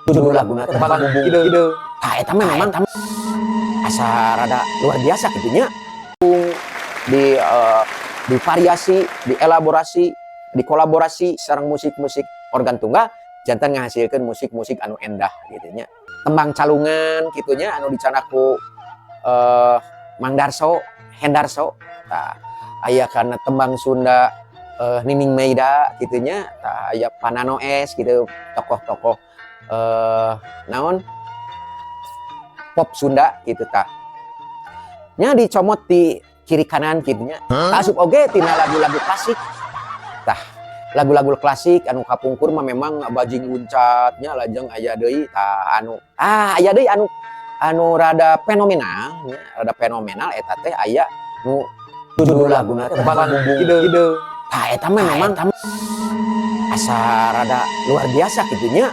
Judul laguna teh Tembang Bumbung. Hideung. Hideung. Tah, eta mah memang asa rada luar biasa gitu nya, di variasi, dielaborasi, dikolaborasi sareng musik-musik organ tunggal, janten ngahasilkeun musik-musik anu endah gitu nya. Tembang Calungan kitu nya, anu dicandak ku Mang Darso, Hendarso. Tah, aya kana tembang Sunda Nining Meida kitu nya. Tah, aya Panano S gitu, tokoh-tokoh naon, pop Sunda gitu. Tah nya, dicomot di kiri kanan gitu nya. Asup oge tina lagu-lagu klasik. Tah, lagu-lagu klasik anu kapungkur mah memang Bajing Uncatnya, lajeng aya deui, tah, anu aya deui anu anu rada fenomenal nya, rada fenomenal eta teh aya nu judul laguna teh Tembang Bumbung. Hideung. Hideung. Tah, eta mah memang asa rada luar biasa gitu nya.